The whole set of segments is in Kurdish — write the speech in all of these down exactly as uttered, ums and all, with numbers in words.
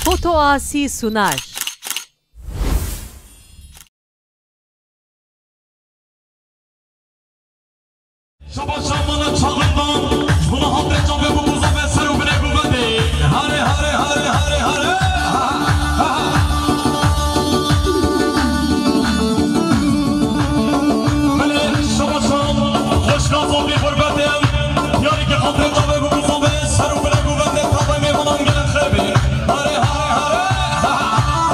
Foto Asi Sunar. Şaba şamana çağırdan, buna halde çabe bu buza ve seru bile bu bende. Hare, hare, hare, hare, hare. Belê, şaba şam, hoş geldin bir gurbete. Yarı ki halde çabe bu buza ve seru bile bu bende. Tabi meyvanan gelen xebi. Hare, hare, hare.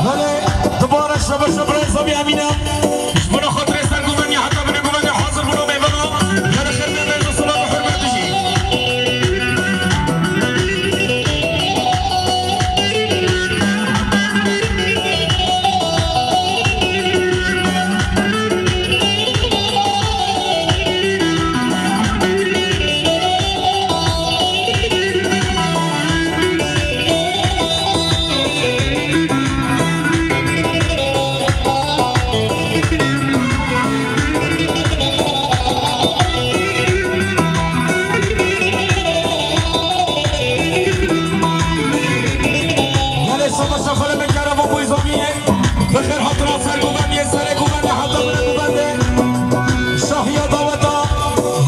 Belê, dubare şebeşe birayê Zavî Emîne. Ji bona xatirê ser govendê heta binê govendê hazir bûn û mêvana. Gelê xêr bê, rêz û silav û hurmet bijî. Gelê şebeşe xelê min kere bo Boyzaviyê. Bi xêr hatina ser govendiyê, serê govendê heta binê govendê. Şahiya daweta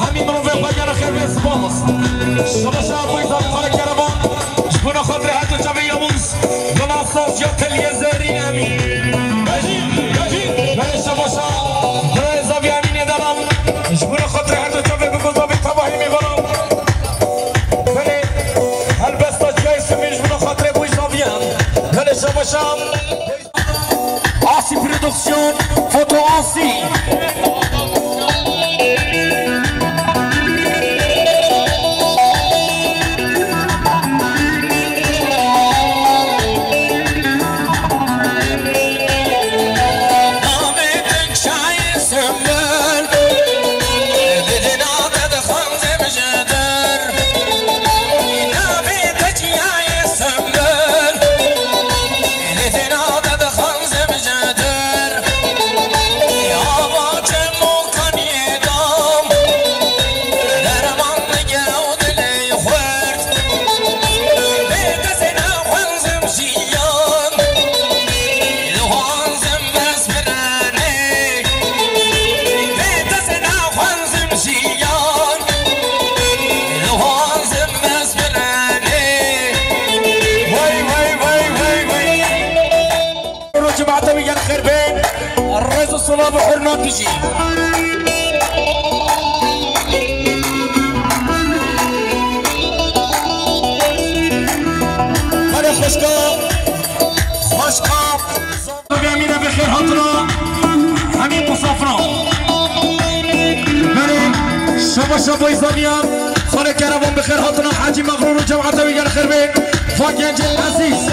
hemî mirovê xwe, gelê xêr bê, spas. Şebeşe Boyzavî xelê kere bo. Ji bona xatirê her du çavê Yavuz. Bila saz ya teliyê zêrîn Emîn. Bejî, bejî. Belê şebeşe. Birayê Zavî Emînê delam. Ji bona xatirê her du çavê bi Boyzavî tevahî mêvana. Belê, helbesta cihê Sumîr ji bona xatirê Boyzaviyan. Belê şebeşe. Asî Production, Foto Asî. Vay, vay, vay, vay, vay. Roj û cemaeta wî gelê xêr bê. Rêz û silav û hurmet bijî. Belê xweşka, xweşka. Zavî Emîne bi xêr hatina. Hemî misafiran. Belê, şebeşe Boyzaviyan. Xalê Kerevan bi xêr hatina. Hecî Mexrûr û cemaeta wî gelê xêr bê. Va gencê ezîz.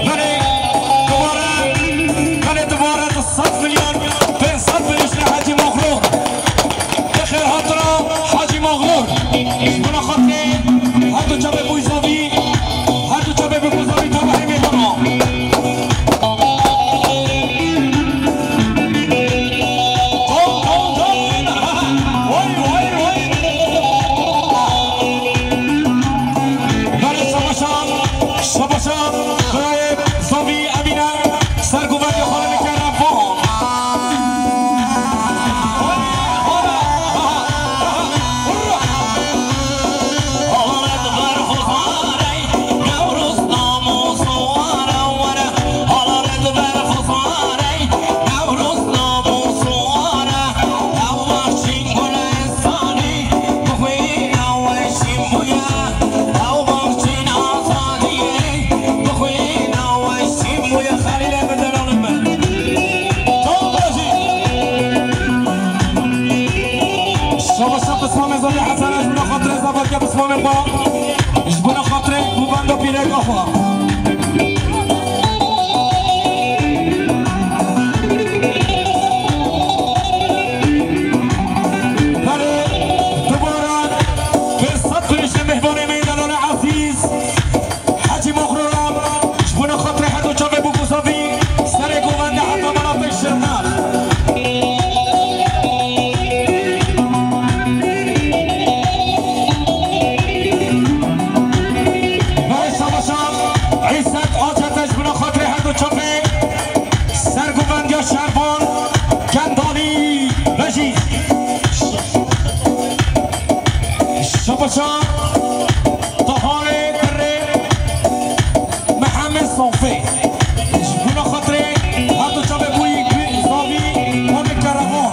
Belê, dubare, belê, dubare du sed milyon, pênc sed milyon ji Hecî Mexrûr. Bi xêr hatina Hecî Mexrûr. Ji bona xatirê her du çavê Boy Hesana ji bona xatirê zafatiya bismamê xwe, ji bona xatirê bûbanda pîreka xwe. Belê, dubara pênc sed kurîşê mêhvanê me delalê ezîz. Hecî Maxrûr e, ji bona xatirê her du çavê bû ku zavî, serê govendê heta mala pêşirner. Belê şabaşa Îzzet Acete ji bona xatirê her du çavê, ser govendiya şervan Kendalî Bejî. Şabaşa Taharê Birê Mihemed Sofê. Ji bona xatirê her du çavê bûyî zavî, Mamê Kerevan.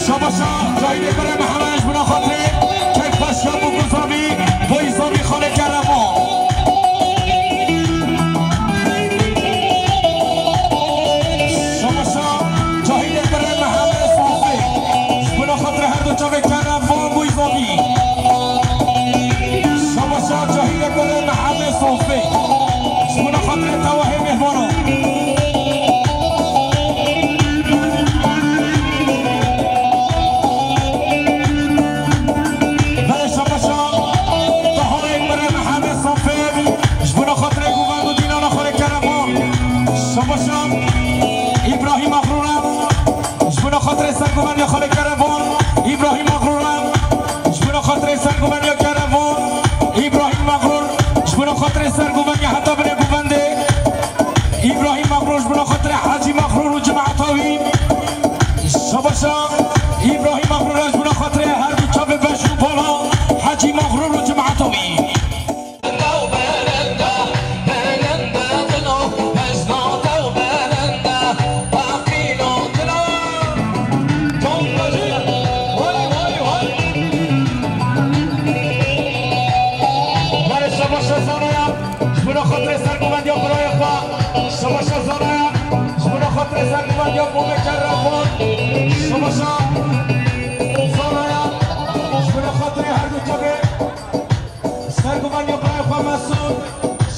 Şabaşa Cahîdê Birê Mihemed ji bona xatirê keyfxweşiya bû ku zavî, bûyî zavî Xalê Kerevan. Şabaşa Cahîdê Birê Mihemed Sofê. Ji bona xatirê her du çavê Kerevan bûyî zavî. Şabaşa Cahîdê Birê Mihemed Sofê. Ji bona xatirê tewehê mêhvanan. Belê şabaşa Taharê Birê Mihemed Sofê. Ji bona xatirê govend û dînana Xalê Kerevan. Şabaşa Îbrahîm Axrûr e. Ji bona xatirê sergovendiya Xalê Kerevan, Îbrahîm Axrûr e. Ji bona xatirê sergovendiya Kerevan, Îbrahîm Axrûr. Ji bona xatirê sergovendiya heta binê govendê, Îbrahîm Axrûr. Ji bona xatirê Hecî Axrûr û cemaeta wî. Şabaşa Îbrahîm Axrûr e, ji bona xatirê her du çavê beş û bala Hecî Axrûr û cemaeta wî. Şabaşa Zanaya, ji bona xatirê sergovendiya birayê xwe. Şabaşa Zanaya, ji bona xatirê sergovendiya Mamê Kerevan. Şabaşa Zanaya, ji bona xatirê her du çavê. Sergovendiya birayê xwe Mesûd.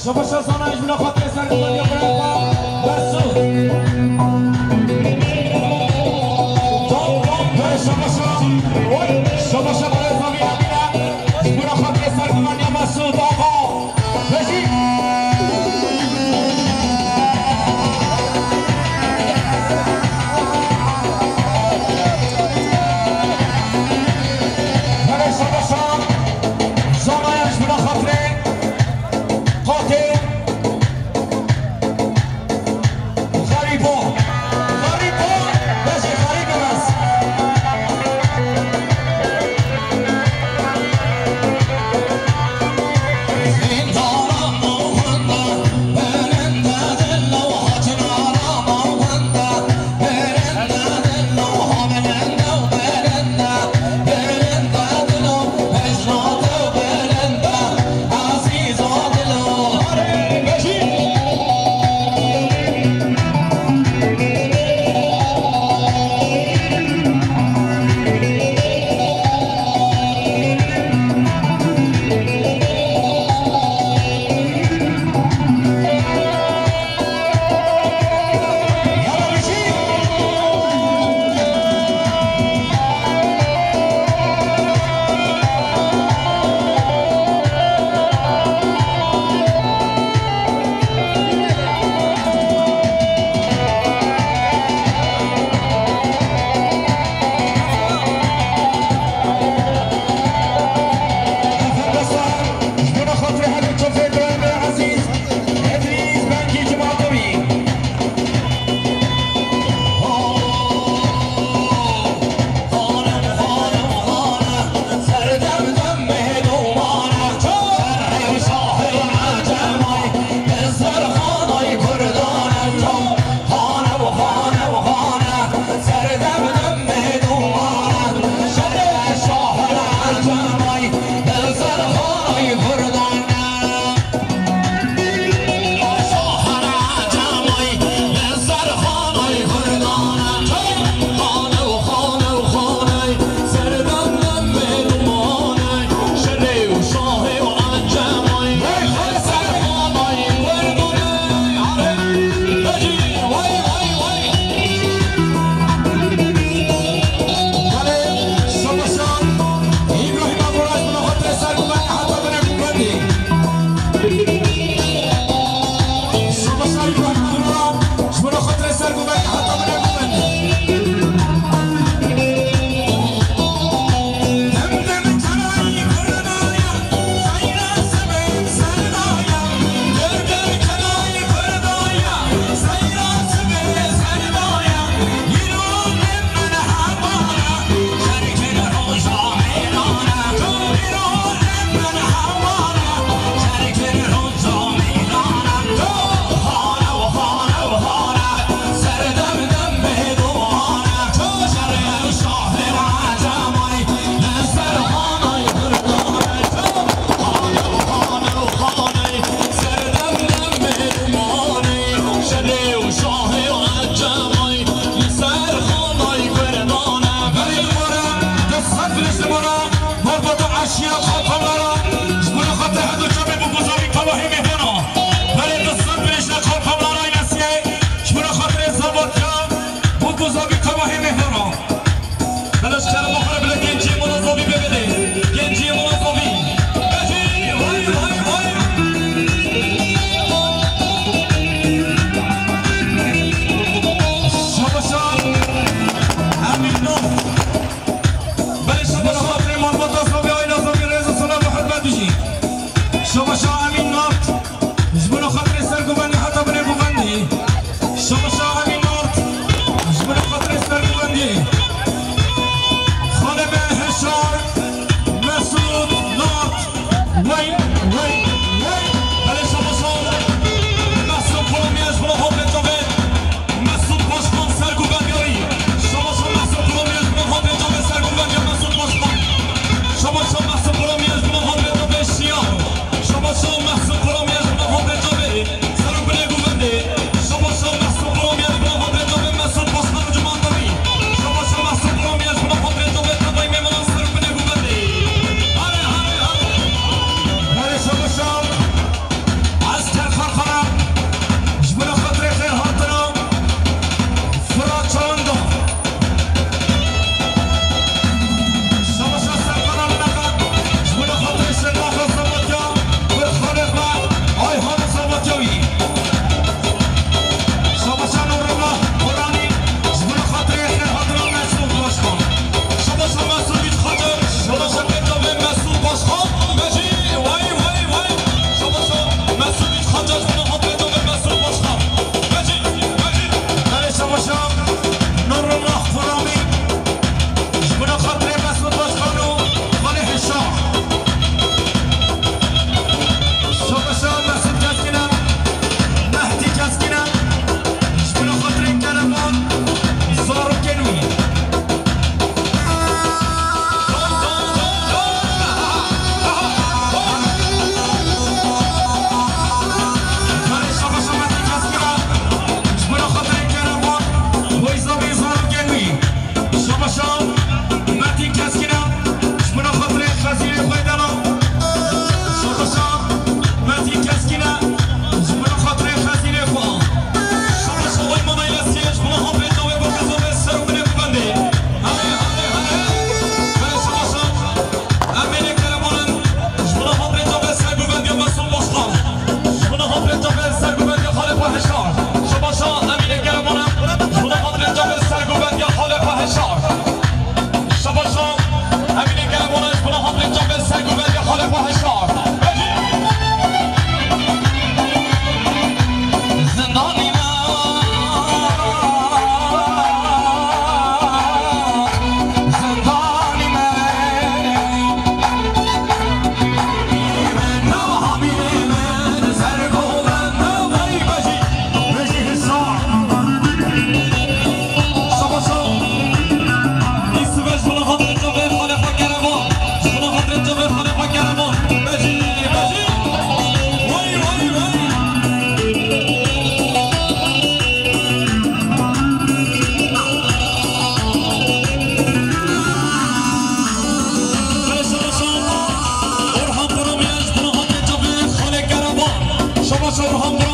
Şabaşa Zanayê ji bona xatirê sergovendiya birayê xwe Mesûd. Tom, tom, tom, şabaşa. Oy, şabaşa birayê Zavî Emîne. Ji bona xatirê sergovendiya Mesûd Axa. Bejî. Belê şabaşa. Zanaya ji bona xatirê qatê.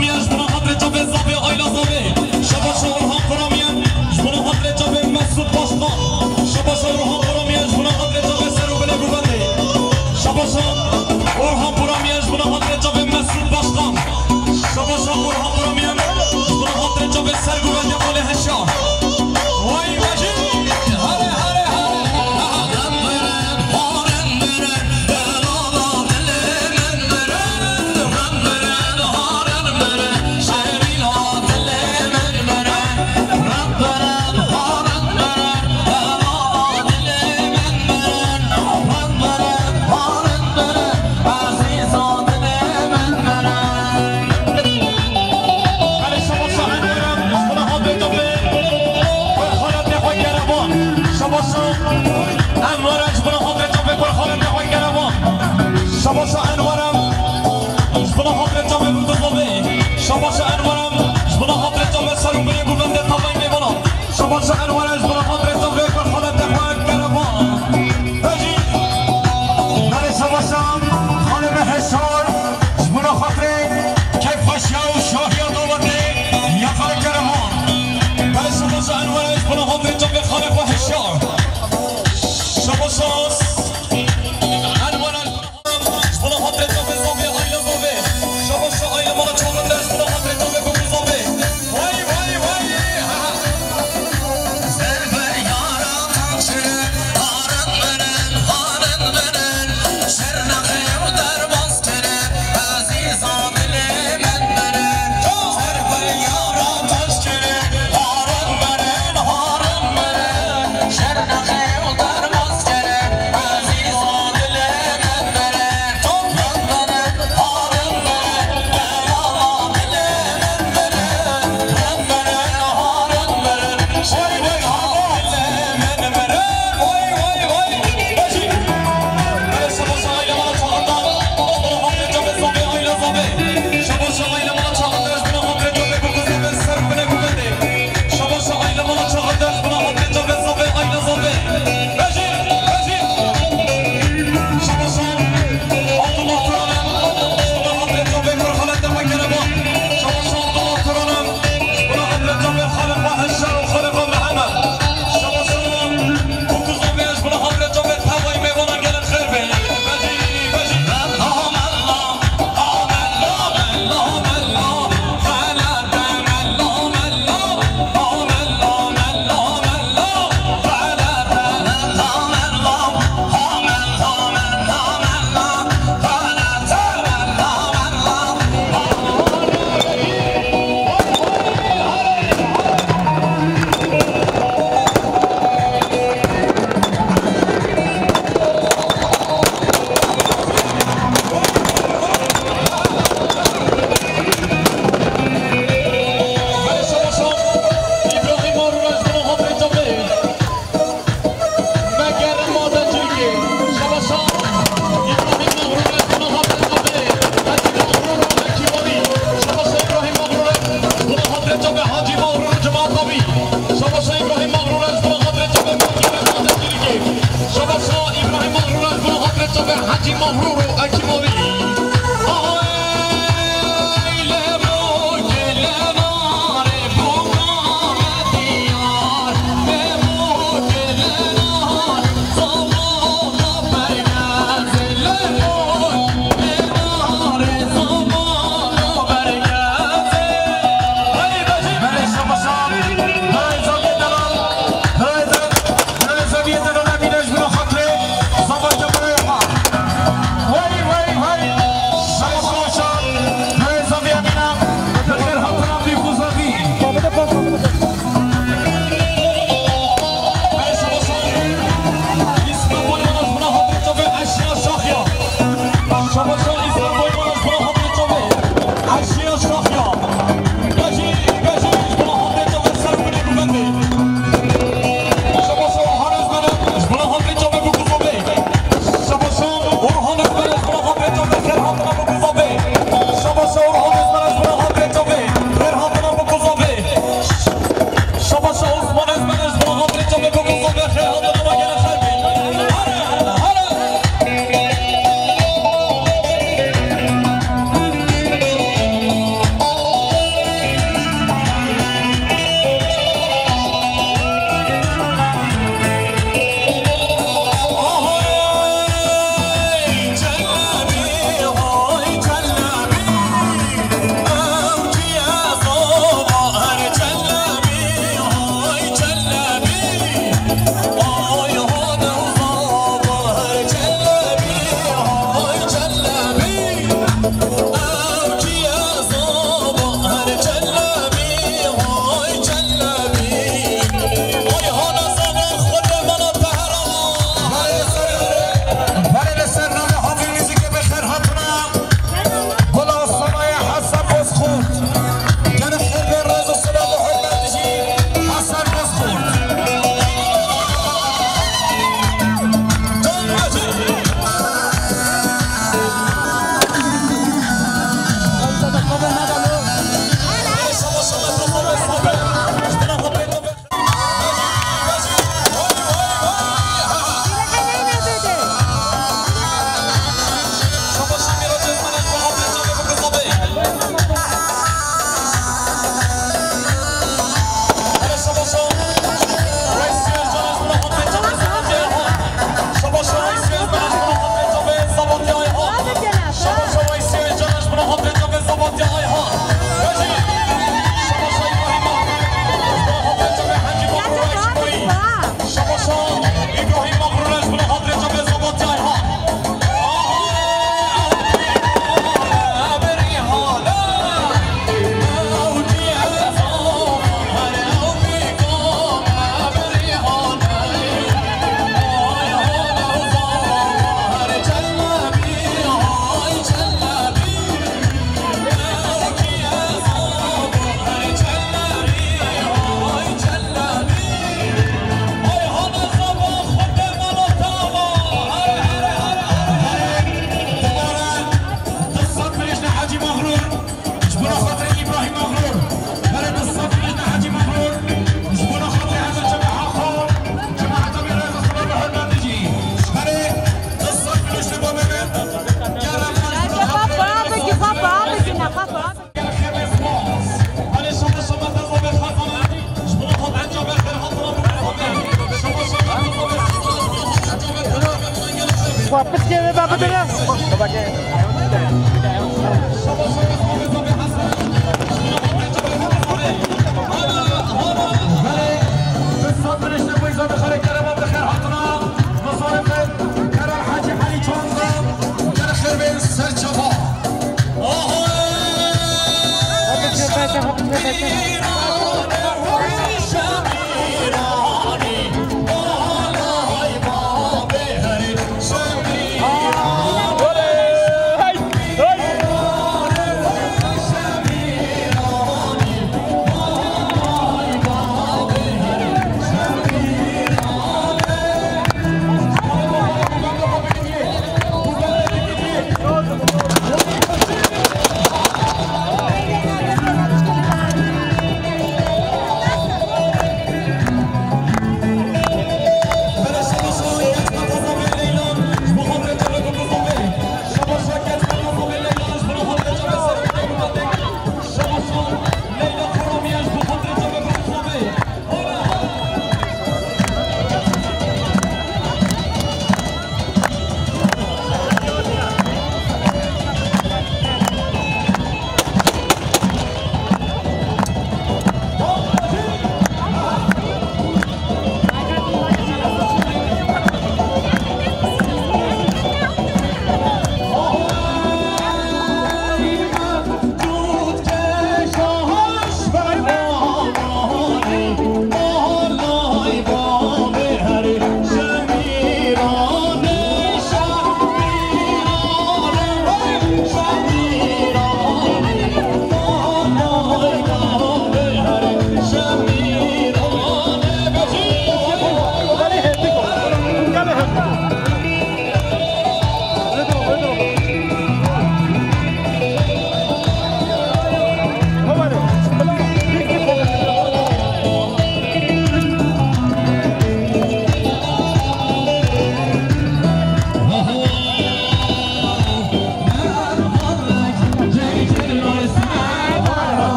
Ji bona xatirê çavê Zavê Ayla Zavê. Şabaşa Orhan Kuramiyan, ji bona xatirê çavê Mesut Başkan. Şabaşa Orhan Kuramiyan, ji bona xatirê çavê Serokê Guvendê. Şabaşa Orhan Kuramiyan, ji bona xatirê çavê Mesut Başkan. Şabaşa Orhan Kuramiyan, ji bona xatirê çavê Serguvendê Xalê Heşa. Way mejîd, hare, hare, hare.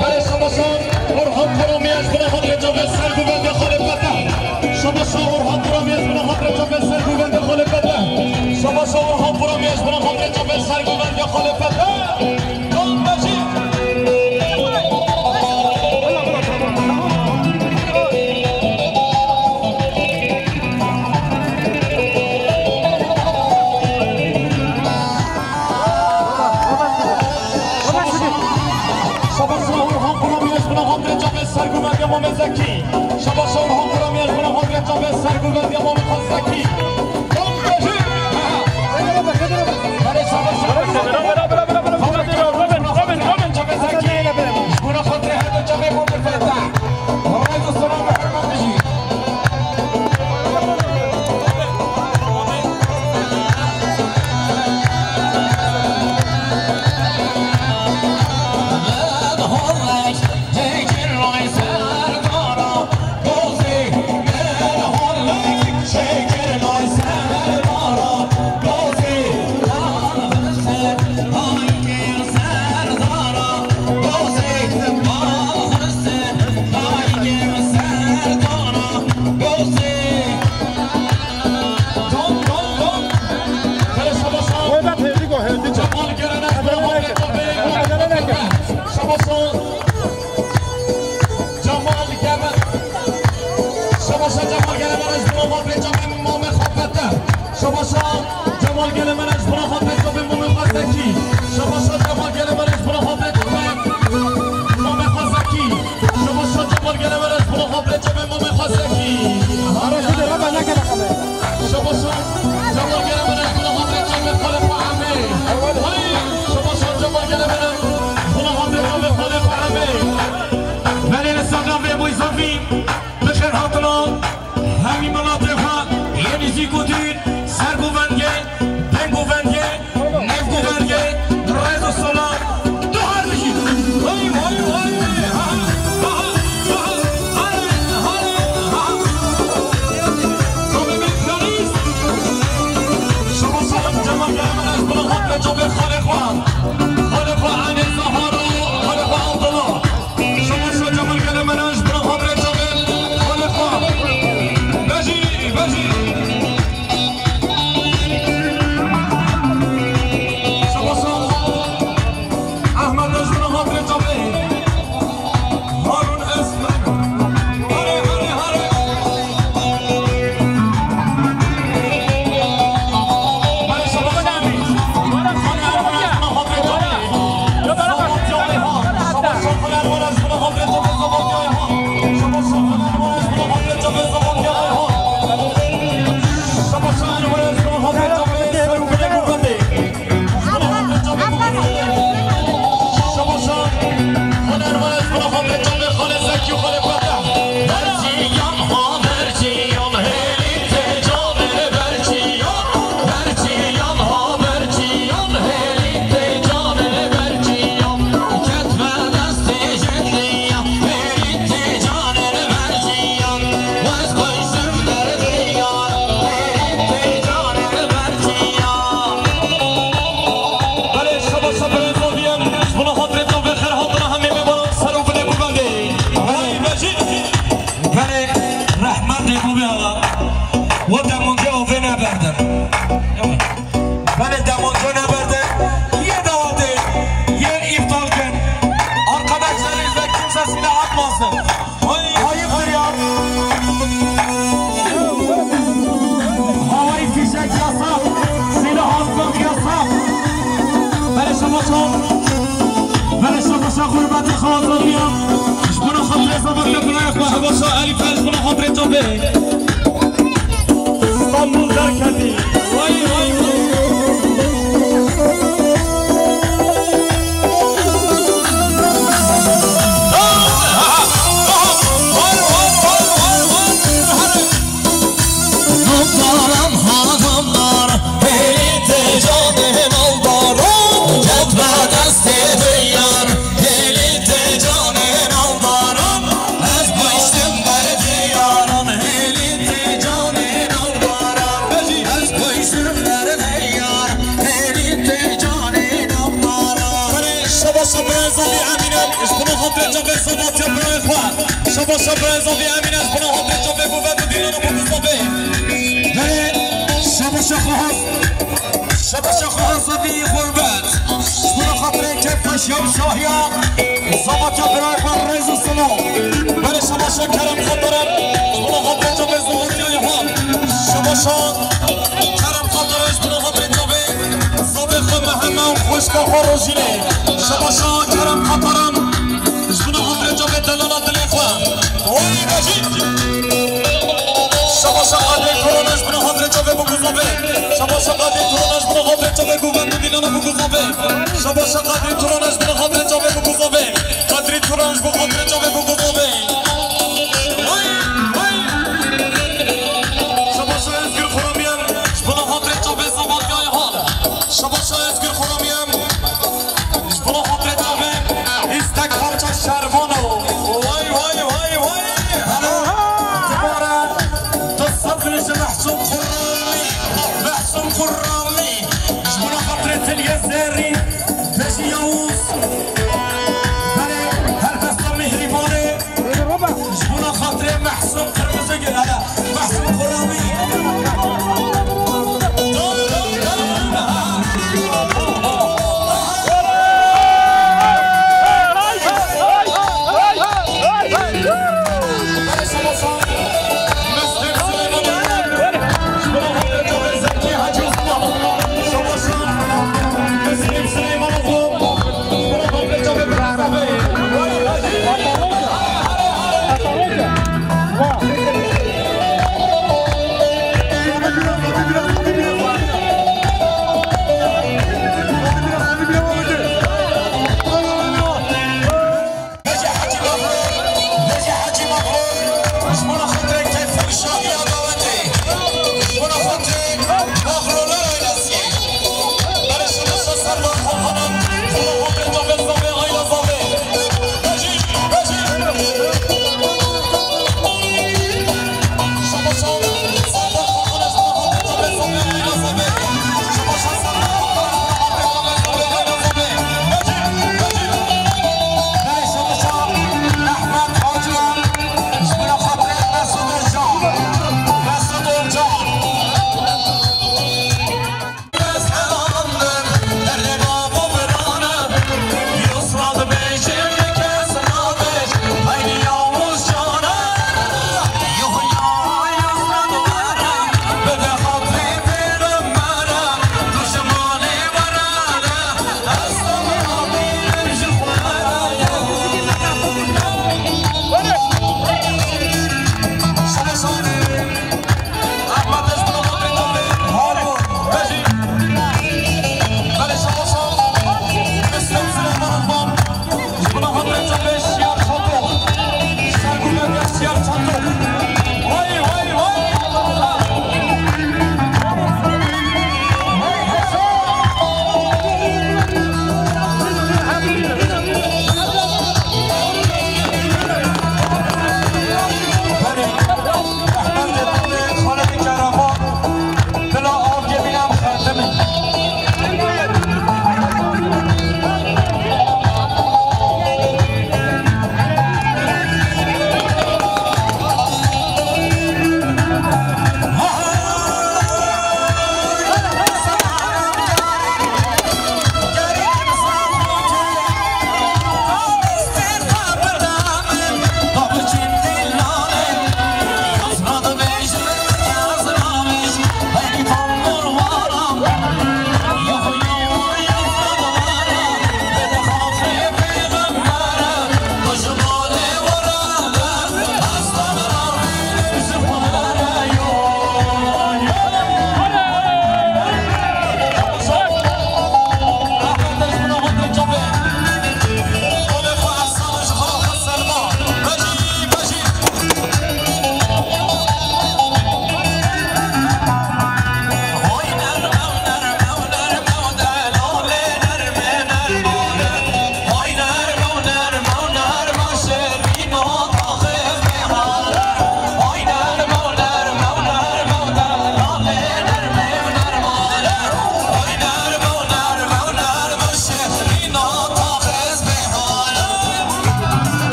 Belê şabaşa Orhan Kuramiye ji bona xatirê çavê ser guvendê xalê Feteh. Şabaşa Orhan Kuramiye ji bona xatirê çavê ser guvendê xalê Feteh. Şabaşa Orhan Kuramiye ji bona xatirê çavê ser guvendê xalê Feteh. Can Mecîd. Şabaşa Orhan Kuramiye ji bona xatirê çavê ser guvendê Mamê Zekî. Şabaşa Orhan Kuramiye ji bona xatirê çavê ser guvendê Mamê Zekî. Can Mecîd. Belê şabaşa Orhan Kuramiye ji bona xatirê her du çavê Mamê Feteh. Ray û selam bi her me bijî. Şabaşa. Belê şabaşa xurbetê xwe Azadiya. Ji bona xatirê Zavatya birayê xwe. Şabaşa Elîf, ji bona xatirê çavê. Stenbul derketî. Way, way, way. Navdaram hanımlar, hêlî tê canê navdaran, ket be destê diyar, hêlî tê canê navdaran, ez goştim berdê yaran, hêlî tê canê navdaran, ez goştim berdê yaran, hêlî tê canê navdaran. Şabaş, şabaş, Zavî Emîne, ji bona xatirê çavê Zavatya birayê xwe. Şabaş, şabaş, Zavî Emîne, ji bona xatirê çavê Govend û Dîlan û Bûkû Zavê. Belê, şabaşa xwe has. Şabaşa xwe has Zavî xurbet. Ji bona xatirê kêfxweşiya û şahiya Zavatya birayê xwe rêz û selo. Belê şabaşa Kerem Xataran. Ji bona xatirê çavê Zavatya Yehan. Şabaşa Kerem Xataran ji bona xatirê çavê Zavê xwe Meheme û xwişka xwe Rojînê. Şabaşa Kerem Xataran. Ji bona xatirê çavê delala dilê xwe. Oy Mecîd! Şabaşa Qadrê Turan ji bona xatirê çavê Bûkû Zavê. Şabaşa Qadrê Turan ji bona xatirê çavê Govend û Dîlan û Bûkû Zavê. Şabaşa Qadrê Turan ji bona xatirê çavê Bûkû Zavê. Qadrê Turan ji bona xatirê çavê Bûkû Zavê. Oy! Oy! Şabaşa Özgür Xuramiyan ji bona xatirê çavê Zavatya Yehan. Şabaşa Özgür Xuramiyan. Ji bona xatirê çavê, îstek parça şervan o. Way, way, way, way. Helo. Dubare, tu sed li ji Mehsûm Xurramî. Mehsûm Xurramî. Ji bona xatirê Tiliyê Zêr.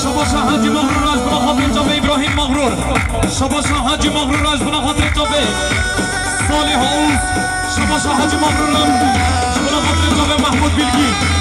Şabaşa Hacî Mexrûr ez bina xatirê çavê Îbrahîm Mexrûr. Şabaşa Hacî Mexrûr ez bina xatirê çavê Salih Oğuz. Şabaşa Hacî Mexrûr ez bina xatirê çavê Mehmûd Bilgî.